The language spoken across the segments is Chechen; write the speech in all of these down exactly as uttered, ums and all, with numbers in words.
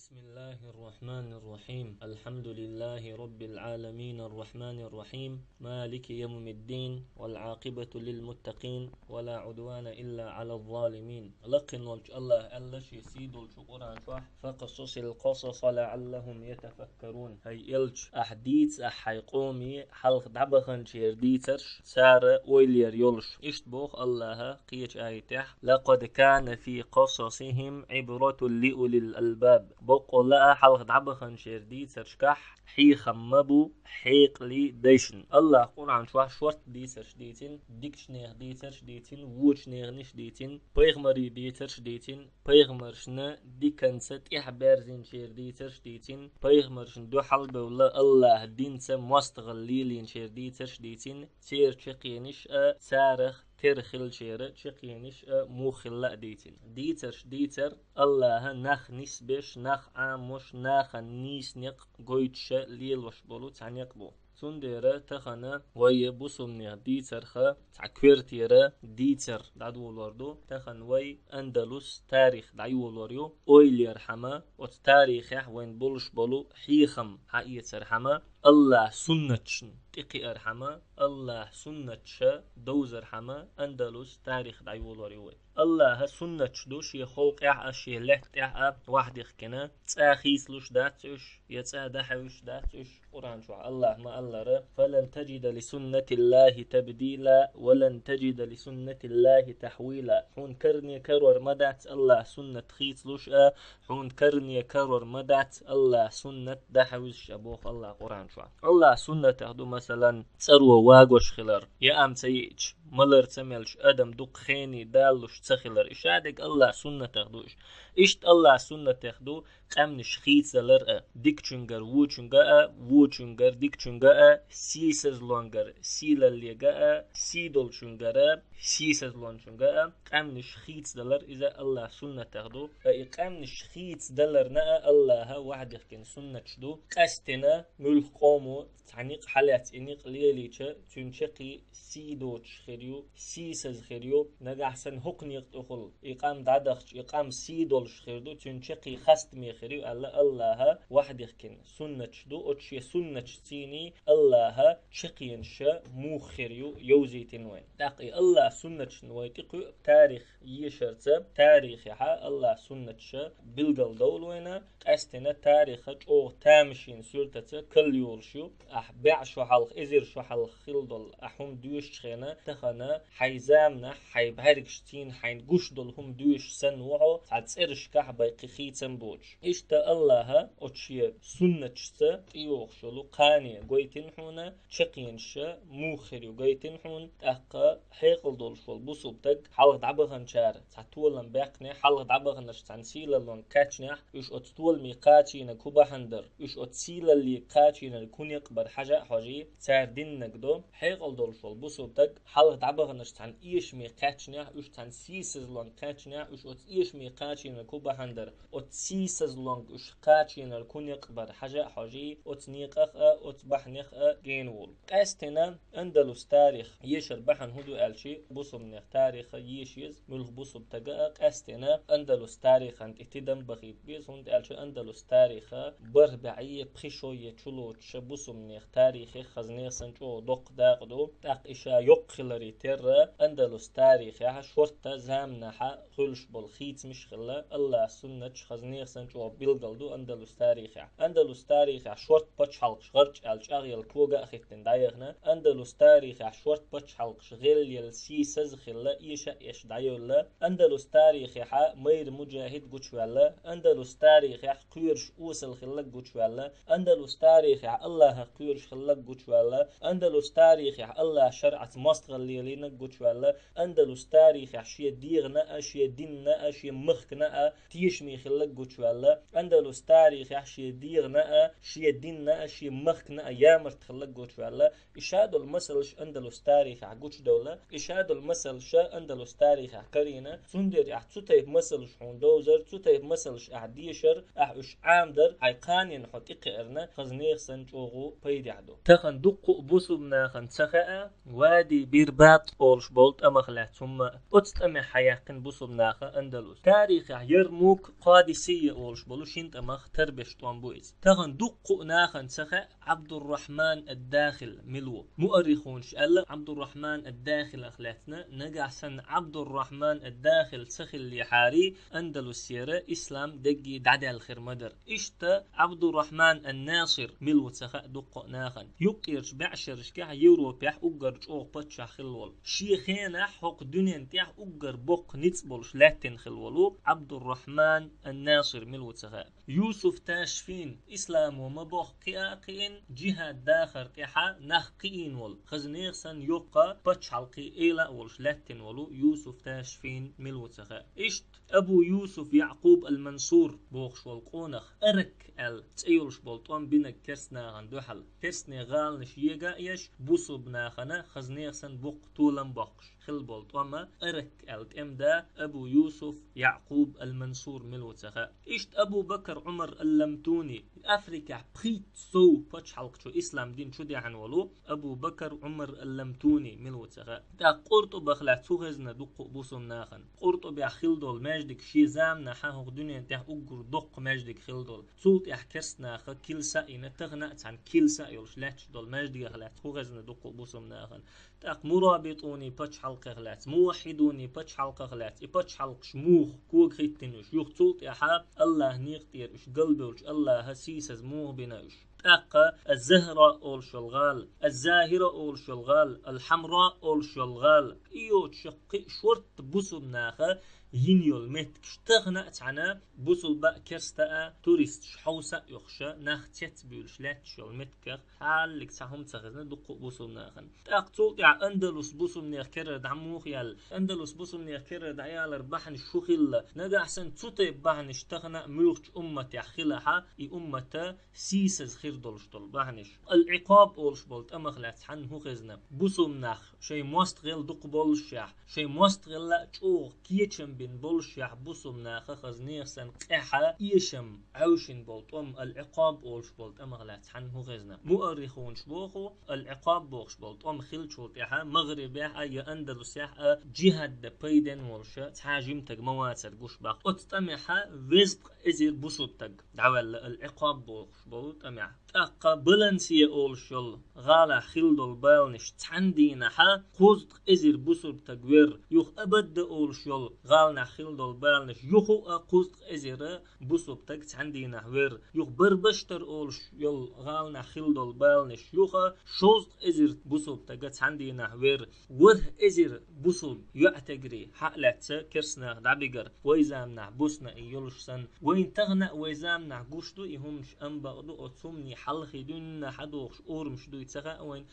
بسم الله الرحمن الرحيم. الحمد لله رب العالمين، الرحمن الرحيم، مالك يوم الدين، والعاقبة للمتقين، ولا عدوان إلا على الظالمين. Лакхе волчу АллахӀа аьлла шен сий долчу Къуръан чохь: فاقصص القصص لعلهم يتفكرون. ХӀай элча, ахь дийца ахь хьайн къоме хьалха дӀабаханчеран дийцарш, цара ойла яр йолуш. Иштта боху АллахӀа кхечу аятехь: لقد كان في قصصهم عبرة لأولي الألباب. Баккъалла а хьалха дӀабаханчеран дийцаршкахь хьехам ма бу хьекъале дайшна. АллахӀа Къуръан чохь шорта дийцарш дийцина, дикачу нехан дийцарш дийцина, вочу неханаш дийцина, пайхамарийн дийцарш дийцина, пайхамаршна диканца тӀаьхьаберзинчеран дийцарш дийцина, пайхамаршна дуьхьал бевлла АллахӀан динца мостагӀалла лелийначеран дийцарш дийцина, церан чаккхенаш а, царах тера хиллачеран чаккхенаш а муха хилла а дийцина. Дийцарш дийцар АллахӀа нах нисбеш, нах Ӏамош, нахана нийса некъ гойтуш а лелош болу цхьа некъ бу. Цундела тахана вай бусалбанех дийцарх цхьа коьртера дийцар дӀадолор ду. Тахана вай Андалус тарих дӀайолор ю. Ойла ярхьама, оцу тарихехь вайн болуш болу хьехам хьаэцархьама, АллахӀан суннаташна тӀекхиархьама, АллахӀан суннаташа довзархьама, Андалус тарих дӀайолор ю вай. АллахӀан суннаташ ду шен халкъехь а, шен лаьтта тӀехь а вахдихкина. ЦӀа хийцалуш дац уьш, я цӀа дахьуьш дац уьш. Къуръан чохь АллахӀа ма-аллара: فلن تجد لسنة الله تبديلا ولن تجد لسنة الله تحويلا. Хьуна каране карор ма дац АллахӀан суннат хийцалуш а, хьуна каране карор ма дац АллахӀан суннат дахьуьзуш а, боху АллахӀа Къуръан чохь. АллахӀан суннатах ду, масалан, цӀаро вагош хилар, яам ца йиъча, малар ца мелча, адам дукха хене далалуш ца хилар. И шадерг АллахӀан суннатах ду уьш. Иштта АллахӀан суннатах ду къаьмнаш хийцадалар а, дикачуьнгара вочуьнга а, вочуьнгара дикачуьнга а, сийсазлонгара сийлаллега а, сий долчуьнгара сийсазлончуьнга а къаьмнаш хийцадалар, иза АллахӀан суннатах ду. Ткъа и къаьмнаш хийцадаларна а АллахӀа вахдихкина суннаташ ду. Къаьстина муьлхха къомо цхьа некъ хьалаьцна, и некъ лелийча, цуьнан чаккхе сий доцуш хир ю, сийсаза хир ю. Нагахь санна хӀокху некъа тӀехула и къам дӀадахча, и къам сий долуш хир ду, цуьнан чаккхе хастаме хир ю аьлла, АллахӀа вахдихкина суннаташ ду. Оцу шен суннаташций АллахӀан чаккхенаш муха хир ю йовзийтина вайна. ТӀаккха и АллахӀан суннаташна вай тӀекхуьу тарих ешарца, тарихехь АллахӀан суннаташ билгалдовлу вайна. Къаьстина тариха чӀогӀа тамашийна суьртаца калйолуш ю. Ахь бӀе шо хьалха, эзар шо хьалха хилла долу ахь хӀума доьшучу хенахь, тахана хьайн заманахь, хьайн бӀаьргашций хьайна гуш долу хӀума доьшуш санна ву хьо, цхьа цӀерашкахь бен кхин хийцам боцуш. Иштта АллахӀа оцу шен суннаташца тӀейогӀуш йолу кхане гойтина хьуна, чаккхенаш муха хир ю гойтина хьуна, тӀаккха хьекъал долуш волу бусалба стаг, хьалха дӀабаханчара цхьа толам баьккхинехь, хьалха дӀабаханарш цхьана сийлаллонга кхаьчнехь, уьш оцу толамийн кхачийнарг хӀун бахьана дара, уьш оцу сийлаллин кхачийнарг хӀун некъ бара хьажа а хьожий, цара диннарг до. Хьекъал долуш волу бусалба стаг, хьалха дӀабаханарш цхьана эшаме кхаьчнехь, уьш цхьана сийсазлонга кхаьчнехь, уьш оцу эшаме кхачийнарг хӀун бахьана дара, оцу сийсазлонга уьш кхачийнарг хӀун некъ бара хьажа а хьожий, оцу некъах а, оцу бахьанех а гена волу. Къаьстина Андалус тарих ешар бахьана хӀун ду аьлча, бусалбанех тариха еша еза муьлхха бусалба стага а, къаьстина Андалус тарихана тӀе тидам бахийта беза, хӀунда аьлча Андалус тариха бархӀ бӀе пхи шо я чулоцуша бусалбанех тарихех хаза нехан санна чӀогӀа доккха дакъа ду. ТӀаккха и ша йоккха хиларе терра, Андалус тарихехь шорта заманахьа хуьлуш болу хийцамаш а хилла, АллахӀан суннаташ хаза нехан санна чӀогӀа билгал ду Андалус тарихехь. Андалус тарихехь шорта пачхьалкхаш, гӀарчӀ аьлла чӀагӀъелла кога а хӀиттина дӀаяхна, Андалус тарихехь шорта пачхьалкхаш гӀелъелла, сийсаза хилла, эша а эшна дӀайевлла. Андалус тарихехьа майра муджахид гучуваьлла, Андалус тарихехь кхоьруш осал хилларг гучуваьлла, Андалус тарихехь АллахӀах кхоьруш хилларг гучуваьлла, Андалус тарихехь АллахӀан шарӀаца мостагӀалла лелийнарг гучуваьлла, Андалус тарихехь шен дегӀана а, шен динна а, шен махкана а тешаме хилларг гучуваьлла, Андалус тарихехь шен дегӀана а, шен динна а, шен махкана а ямарта хилларг гучуваьлла. И ша долу масалш Андалус тарихехь гучудевлла, и ша долу масалш Андалус тарихехь карийна, цундела ахь цу тайпа масалш хьуна довзар, цу тайпа масалш ахь дешар, ахь уьш Ӏамадар, хьайн кханенна хьо тӀекхиарна, хаза нехан санна чӀогӀа пайдехь ду. Тахана дуккха а бусалба нахана ца хаьа, Вади Бир Синат олуш болу тӀамах лаьцна хӀумма, оцу тӀамехь хьаяьккхина бусулба наха Андалус. Тарихехь Ярмук, Къадисийя олуш болу шина тӀамах тарбеш тӀом бу иза. Тахана дуккха а нахана ца хаьа Ӏабдуррахьман ад-Дахил мила ву. Муаррихунаш аьлла, Ӏабдуррахьман ад-Дахилах лаьцна, нагахь санна Ӏабдуррахьман ад-Дахил ца хиллехьара, Андалусера ислам дегги дӀадаьлла хир ма дара. Иштта Ӏабдуррахьман ан-Насир мила ву ца хаьа дуккха а нахана. Юккъерчу бӀешерашкахь Европехь уггар чӀогӀа паччахь хилла волу. Шен хенахь хӀокху дуьнен тӀехь уггар боккха ницкъ болуш лаьттина хилла волу Ӏабдуррахьман ан-Насир мила ву ца хаьа. Юсуф Ташфин, исламо ма бохху кхиа а кхиъна, джихад дахар тӀехьа нах кхиийна волу, хаза нехан санна йоккха пачхьалкхе эла а волуш лаьттина волу Юсуф Ташфин мила ву ца хаьа. Иштта Абу Юсуф Яъкъуб ал-Мансур бохуш волу къонах, Арак аьлла цӀе йолуш болу тӀом бинарг керст нахана дуьхьал. Керстне гӀаланаш ега а еш, бусулба нахана хаза нехан санна боккха толам боккхуш хилла болу тӀом а, Арак аьлла тӀемда Абу Юсуф Яъкъуб ал-Мансур мила ву ца хаьа. Иштта Абу Бакр Ӏумар ал-Ламтуни, Африкехь пхийтта сов пачхьалкхачу ислам дин чу даьхьна волу Абу Бакр Ӏумар ал-Ламтуни мила ву ца хаьа. ТӀаккха Къуртубах лаьцна хӀу хезна дуккха а бусулба нахана. Къуртубехь хилла долу маьждиг шен заманахь хӀокху дуьнен тӀехь уггар доккха маьждиг хилла долу. Цул тӀаьхьа керст наха килса а йина, тахана а цхьана килса а йолуш лаьтташ долу маьждигах лаьцна хӀу хезна дуккха а бусулба нахана. ТӀаккха мурабитуни пачхьалкхех лаьцна, муваххьидуни пачхьалкхах лаьцна, и пачхьалкхаш муха кога хӀиттина уьш, юха цул тӀаьхьа Аллахьан некъа тӀера уьш галбевлча Аллахьа сийсаза муха бина уьш. ТӀаккха аз-Захра олуш йолу гӀала, аз-Захира олуш йолу гӀала, ал-Хьамра олуш йолу гӀала, и йоцуш кхин а шортта бусулба наха йина йолу меттигаш тахана а цхьана бусулба а, керста а туристаш хьовса а йохуша, нах цецбуьйлуш лаьтташ йолу меттигах хьаллиг цхьа хӀума ца хезна дуккха а бусулба нахана. ТӀаккха цул тӀаьхьа Андалус бусулба нехан керара дӀа муха яьлла? Андалус бусулба нехан керара дӀаялар бахьанаш хӀу хилла? Нагахь санна цу тайпа бахьанаш тахана а муьлххачу умматехь хилахьа, и уммата сийсаза хир долуш долу бахьанаш. Ал-Ӏикъаб олуш болу тӀамах лаьцна хьанна хӀу хезна? Бусулба нах шайн мостагӀелла дукха боллушехь, шайн мостагӀелла а чӀогӀа кечам бина боллушехь, бусулба наха хаза нехан санна къаьхьа эшам Ӏевшина болу тӀом, ал-Ӏикъаб олуш болу тӀамах лаьцна хьанна хӀу хезна? Муаррихунаш боху, ал-Ӏикъаб бохуш болу тӀом хиллачул тӀаьхьа МагӀрибехь а я Андалусехь а джихад дан пайден волуша цхьа жимтаг ма вацара гуш баккха. Оцу тӀамехьа везткъа эзар бусулба таг дӀаваьлла, ал-Ӏикъаб бохуш болу тӀамехь. ТӀаккха Балансия олуш йолу гӀалахь хилла долу баланаш цхьана дийнахьа кхузткъа эзар бусулба таг вер, юха Абадда олуш йолу гӀаланахь хилла долу баланаш юха а кхузткъа эзар бусулба таг цхьана дийнахь вер, юха Барбаштар олуш йолу гӀаланахь хилла долу баланаш юха шовзткъа эзар бусулба таг цхьана дийнахь вер, ворхӀ эзар бусулба йоӀтегарий хьа а лаьцна керстанах дӀабигар, вай заманахь бусна и йолуш санна. Вайн тахана а вай заманахь гуш ду и хӀуманаш, амма бакъду оцу хӀуманийн хьалхе дуьйна хьадохуш урамаш дуй ца хаьа вайн.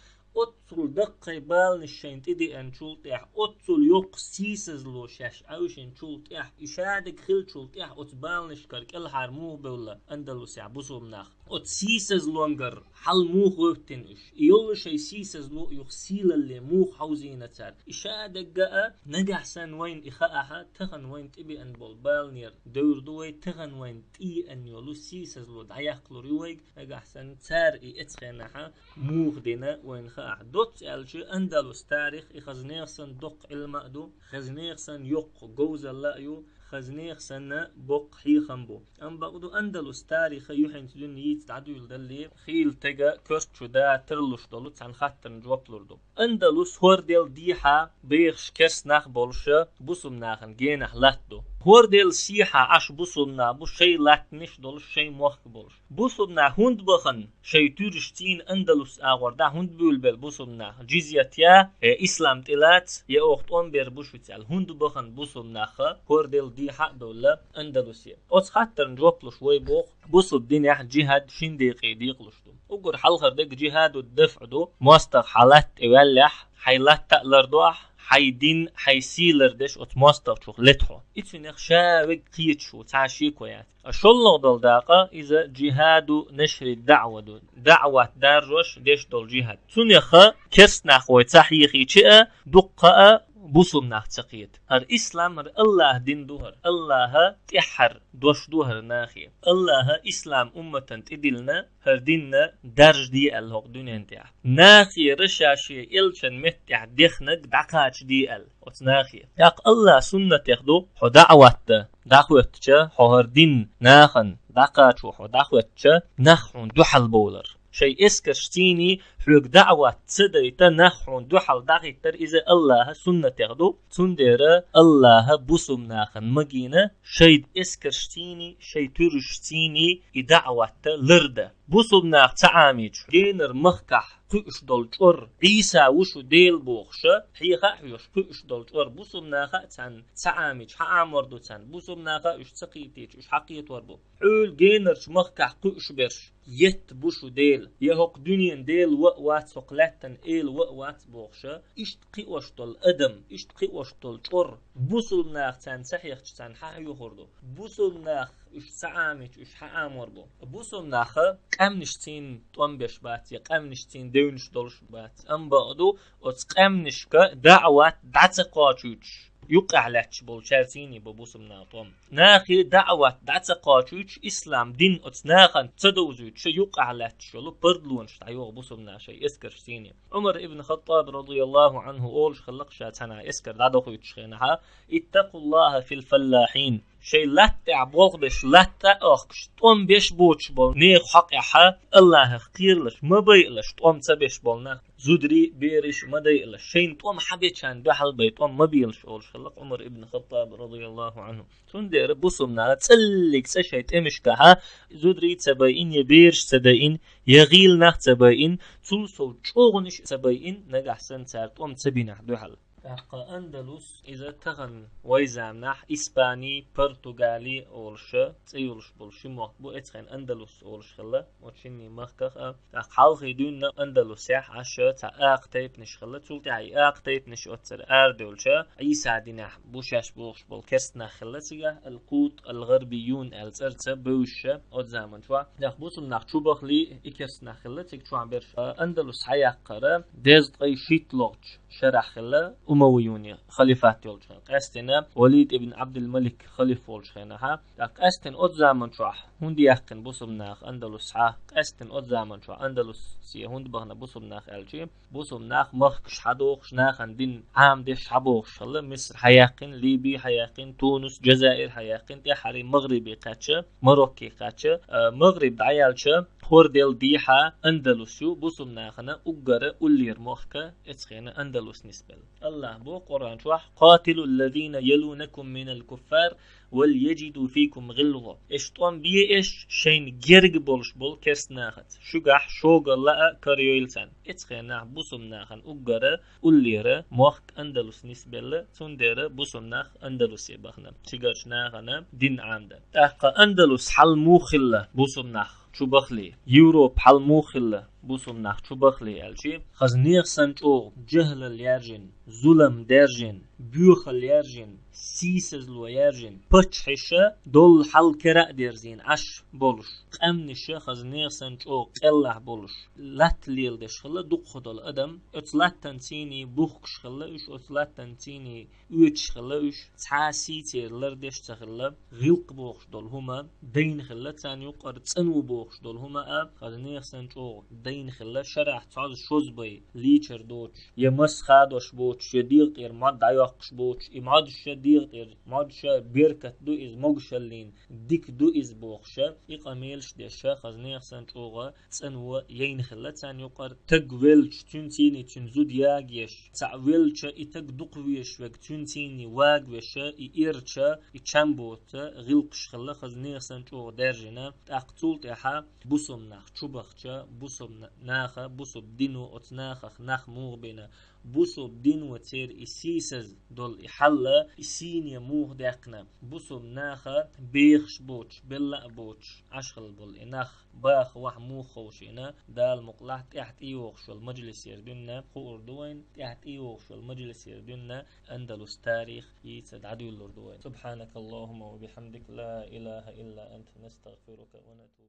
Оццул даккхий баланаш шайна тӀедеанчул тӀехь, оццул йоккха сийсазло шаьш Ӏевшинчул тӀехь, и шадерг хиллачул тӀехь оцу баланашкара кӀелхьара муха бевлла Андалусехь бусулба нах? Оцу сийсазлонгара хьал муха гӀевттина уьш? И йолу шайн сийсазло юха сийлалле муха хьовзийна цара? И шадерг а, нагахь санна вайна и хаахьа, тахана вайна тӀебеана болу баланера девр ду вай, тахана вайна тӀееана йолу сийсазло дӀаяккхалур ю вайга, нагахь санна цара и эцхенахьа муха дина вайна хаахь. Доцца аьлча, Андалус тарих и хаза нехан санна доккха Ӏилма а ду, хаза нехан санна йоккха говзалла а ю, хаза нехан санна боккха хьехам бу. Амма бакъду Андалус тариха юьхьанца дуьнен йийца дӀадуьйладалле, хийла тега коьртачу да тарлуш долу цхьана хаттарна жоп лур ду. Андалус хӀордел дехьа бехаш керст нах болуша бусулба нахана генахь латта ду. ХӀордел сехьа Ӏаш бусулба нах бу шайн латтанаш долуш, шайн мохк болуш. Бусулба нах хӀунда бахана шайн туьраш цӀийна Андалус агӀор дӀа хӀунда буьйлабелла бусулба нах? Джизьят я, э, ислам тӀелаца, я оха тӀом бер бу шуьца аьлла. ХӀунда бахана бусулба нах хӀордел дехьа а бевлла Андалусе? Оцу хаттарна жоп луш вай боху, бусулба динехь джихад шин декъе декъалуш ду. Уггар хьалхара дерг джихаду дафӀ ду, мостагӀа хьан латта тӀе ваьллехь, хьайн латта а лардо ахь, хьайн дин, хьайн сий лардеш оцу мостагӀчух лета хьо. И цуьнах ша вега кхеташ ву, цхьа шеко яц. Ткъа шоллагӀа долу дакъа иза джихаду нашри даъва ду. ДаъватӀ даржош деш долу джихад. Цунеха керст нах вай ца хьехийча а, дуккха а бусулба нах ца кхета. ХӀара ислам, хӀара Аллахьа дин ду хӀара. Аллахьа тӀехьара дош ду хӀара нахе. Аллахьа ислам умматана тӀедиллина, хӀара дин даржаде аьлла хӀокху дуьнен тӀехь. Нахера ша шен элчан меттехь дехнарг дӀакхачаде аьлла оцу нахе. ТӀаккха Аллахьа суннатех ду, хьо даӀват дан дӀахӀоьттича, хьо хӀара дин нахана дӀакхачо хьо дӀахӀоьттича, нах хьуна дуьхьал бовлар. Шайн эскарш цӀийний хьоьга даӀват ца дайта, нах хьуна дуьхьал дӀахӀиттар, иза Аллахьа суннатех ду. Цундела Аллахьа бусулба нахана магийна шайн эскарш цӀийний, шайн туьраш цӀийний и даӀват дан лардан. Бусулба нах ца Ӏамийча, генара махкахь кхуьуш долу чӀор, Ӏийса ву шу Дела бохуша, хьеха а хьоьжуш кхуьуш долу чӀор бусулба наха а царна ца Ӏамийча, хьан Ӏамор ду царна? Бусулба наха а уьш ца кхийтийча, уьш хьан кхетор бу? Хьуьлла генарчу махкахь кхуьуш берш етта бу шу Дела, я хӀокху дуьненан Дела ва а вац, хӀокху лаьттан Эла ва а вац бохуша, иштта кхиош долу адам, иштта кхиош долу чӀор, бусулба наха царна ца хьехча, царна хьан хьоьхур ду? Бусулба нах уьш ца Ӏамийча, уьш хьан Ӏамор бу? Бусулба наха къаьмнаш цӀийна тӀом беш бац, я къаьмнаш цӀийна девнаш долуш бац. Амма бакъ ду, оцу къаьмнашка даӀват дӀа ца кхачуьйтуш, юккъехь лаьтташ болчаьрца цӀийний бу бусулба наха тӀом. Нахе даӀват дӀа ца кхачуьйтуш, ислам дин оцу нахана ца довзуьйтуш, юккъехь лаьтташ йолу пардалонаш дӀайоху бусулба наха шайн эскарш цӀийний. Ӏумар ибн Хаттаб, радияллаху Ӏанху, олуш хилла-кх ша цхьана эскар дӀадохуьйтуш хенахьа: «Иттакъуллаха фил фаллахьин». Шайн латта тӀехь болх беш, латта а охкуш, тӀом беш боцуш болу нехан хьокъехьа Аллахьах кхералаш, ма байалаш, тӀом ца беш болу нах, зударий, бераш ма дайалаш, шайна тӀом хьан бечарна дуьхьал бай, тӀом ма белаш, олуш хилла-кх Ӏумар ибн Хаттаб, радияллаху Ӏанху. Цундела бусулба наха цӀаллиг цӀа шайн тӀемашкахьа зударий ца байина, я бераш ца дайина, я гӀийла нах ца байина, цул сов чӀогӀанаш ца байина, нагахь санна цара тӀом ца бинехь дуьхьал. ТӀаккха Андалус, иза тахана вай заманахь Испани, Португали олуша цӀе йолуш болу ши мохк бу, эцхьайна Андалус олуш хилла, оцу шинний махках а. ТӀаккха хьалхе дуьйна Андалусехь Ӏаш цхьа акха тайпанаш хилла, цул тӀаьхьа и акха тайпанаш оццара арадевлча, Ӏийса динехь бу шаьш бохуш болу керста нах хилла цигахь, ал-Кут, ал-ГӀарбийюн аьлла цӀарца бевзаш оцу заман чохь. ТӀаккха бусулба нах чу бахале, и керста нах хилла цига чохь берш. Андалус схьаяккхара дезткъе шийтталгӀачу шарахь хилла Умавиюн халифат йолчу хенахь. Къаьстина Валид ибн Абдул-Малик халиф волчу хенахьа. ТӀаккха къаьстина оцу заман чохь хӀунда яьккхина бусулба наха Андалус схьа? Къаьстина оцу заман чохь Андалусе хӀунда бахана бусулба нах аьлчи, бусулба нах махкаш схьадохуш, нахана дин Ӏамадеш схьабохуш хилла, Миср схьаяьккхина, Ливи схьаяьккхина, Тунус, Джазаир схьаяьккхина, тӀаьххьара МагӀрибе кхаьчча, Марокке кхаьчча, а, МагӀриб дӀаяьлча, хӀордел дехьа Андалус ю, бусулба нахана уггара уллера мохк эцхьайна Андалус нисбелла. Аллахь боху Къуръан чохь: «Къатилу ллазина ялунакум минал куффар вал яджиду фикум гӀилза». Аш тӀом бе аш шайна герга болуш болу керста нахаца, шуьгахь шогал лаа а, кара йойла царна. Эцхьайна нах бусулба нахана уггара уллера мохк Андалус нисбелла, цундела бусулба нах Андалусе бахана, цигарчу нахана дин Ӏамадан. ТӀаккха Андалус хьал муха хилла бусулба нах чу бахале, Европа хьал муха хилла бусулба нах чу бахале аьлчи, хаза нехан санна чӀогӀа жахӀлал яьржина, зулам даьржина, боьхалла яьржина, сийсазло яьржина, паччахьаша долу хьал кара а дерзийна Ӏаш болуш, къаьмнаша хаза нехан санна чӀогӀа къеллахь болуш, латта леладеш хилла дукхах долу адам, оцу латтан цӀийний бухкуш хилла уьш, оцу латтан цӀийний оьцуш хилла уьш, цхьа а сий церан лардеш ца хилла, гӀиллакх бохуш долу хӀума дайна хилла царна юкъара, цӀанво бохуш долу хӀума а хаза нехан санна чӀогӀа дайна хилла, шарахь цхьозза-шозза бай лийчар доцуш, я мас хадош боцуш, я дегӀа тӀера мӀод дӀайоккхуш боцуш, и мӀодаш а дегӀа тӀера, мӀодаш а беркат ду иза, могушаллин дика ду иза бохуша, и къамелаш деша, хаза нехан санна чӀогӀа цӀанво яйна хилла царна юкъара. Таг велча, цуьнан цӀийний цуьнан зуда ягъеш, цхьаъ велча, и таг дукха везаш верг цуьнан цӀийний вагавеша, и эрча, и чам боца гӀиллакхаш хилла хаза нехан санна чӀогӀа даьржина. ТӀаккха цул тӀаьхьа бусулба нах чу бахча, бусулба на-, наха, бусулба дино оцу нахах нах муха бина, бусулба дино церан и сийсаз долу и хьалла, и сийне муха даьккхина, бусулба наха бехаш боцуш, белла а боцуш Ӏаш хилла болу и нах баха ваха муха ховшийна, Дала мукъалахь тӀаьхьа тӀейогӀуш йолу мажлисера дуьйна хуур ду вайн, тӀаьхьа тӀейогӀуш йолу мажлисера дуьйна Андалус тарих йийца дӀадуьйлур ду вайн. Субханакаллахумма ва бихамдик, ла илаха илла ант, настагфирука ва натубу